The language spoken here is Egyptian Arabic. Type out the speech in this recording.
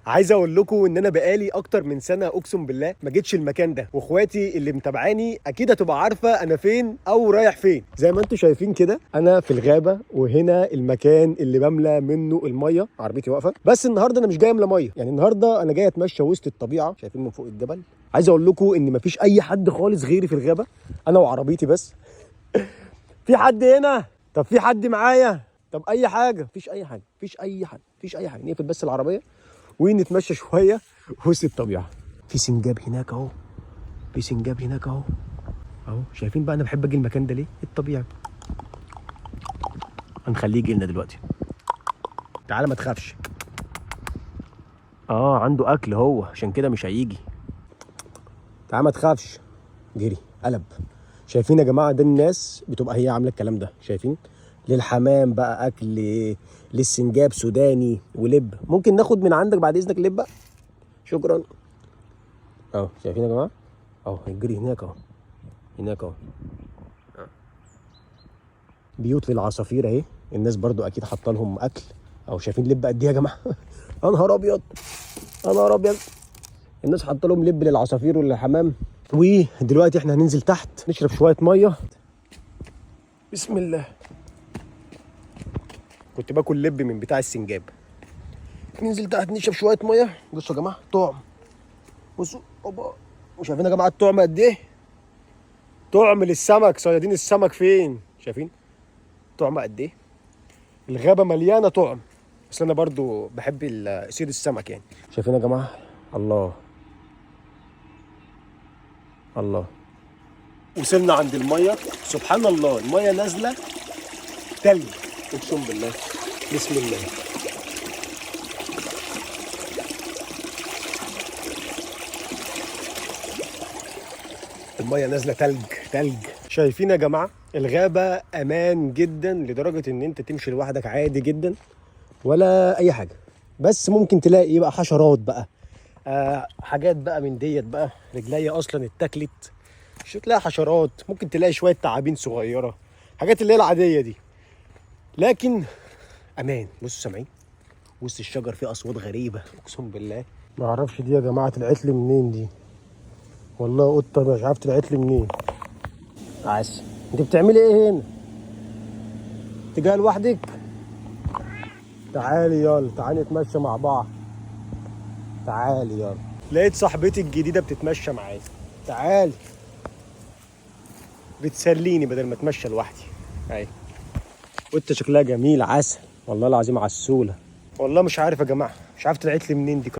عايز اقول لكم ان انا بقالي اكتر من سنة اقسم بالله ما جيتش المكان ده، واخواتي اللي متابعاني اكيد هتبقى عارفه انا فين او رايح فين. زي ما انتم شايفين كده انا في الغابة، وهنا المكان اللي بملى منه المية. عربيتي واقفة، بس النهارده انا مش جاي املى مية، يعني النهارده انا جاي اتمشى وسط الطبيعة. شايفين من فوق الجبل؟ عايز اقول لكم ان مفيش اي حد خالص غيري في الغابة، انا وعربيتي بس. في حد هنا؟ طب في حد معايا؟ طب اي حاجة؟ مفيش اي حاجة، مفيش اي حد، مفيش اي حاجة. نقفل بس العربية ونتمشى شوية وسط الطبيعة. في سنجاب هناك اهو، في سنجاب هناك اهو اهو. شايفين بقى انا بحب اجي المكان ده ليه؟ الطبيعة. هنخليه يجي لنا دلوقتي. تعالى ما تخافش. عنده اكل هو، عشان كده مش هيجي. تعالى ما تخافش. جري قلب. شايفين يا جماعة؟ ده الناس بتبقى هي عامله الكلام ده، شايفين؟ للحمام بقى اكل، للسنجاب سوداني ولب. ممكن ناخد من عندك بعد اذنك لب بقى؟ شكرا. اهو شايفين يا جماعة؟ اهو هيجري هناك اهو، هناك اهو. بيوت للعصافير اهي، الناس برضو اكيد حاطه لهم اكل. اهو شايفين لب قد ايه يا جماعة؟ يا نهار ابيض، يا نهار ابيض. الناس حاطه لهم لب للعصافير وللحمام. ودلوقتي احنا هننزل تحت نشرب شوية مية. بسم الله. كنت باكل لب من بتاع السنجاب. ننزل تحت نشرب شوية مية. بصوا يا جماعة طعم، بصوا اوبا. وشايفين يا جماعة الطعم قد ايه؟ طعم للسمك، صيادين السمك فين؟ شايفين طعم قد ايه؟ الغابة مليانة طعم. بس انا برضو بحب صيد السمك يعني. شايفين يا جماعة؟ الله الله. وصلنا عند المية، سبحان الله المية نازله تلج، اقسم بالله. بسم الله. المية نازله تلج تلج. شايفين يا جماعة؟ الغابة امان جدا لدرجة ان انت تمشي لوحدك عادي جدا ولا اي حاجة. بس ممكن تلاقي ايه بقى؟ حشرات بقى، حاجات بقى من ديت بقى. رجليا اصلا اتاكلت. مش تلاقي حشرات، ممكن تلاقي شوية تعابين صغيرة، حاجات اللي هي العادية دي، لكن امان. بصوا سامعين وسط الشجر في اصوات غريبة اقسم بالله. ما اعرفش دي يا جماعة طلعت لي منين دي، والله قطة مش عارف طلعت لي منين. عسل، انت بتعملي ايه هنا؟ انت جاية لوحدك؟ تعالي يلا، تعالي نتمشى مع بعض. تعالي يلا. لقيت صاحبتي الجديدة بتتمشى معايا. تعالي، بتسليني بدل ما اتمشى لوحدي. اهي قطة شكلها جميل، عسل والله العظيم، عسوله والله. مش عارف يا جماعة، مش عارف طلعت لي منين دي.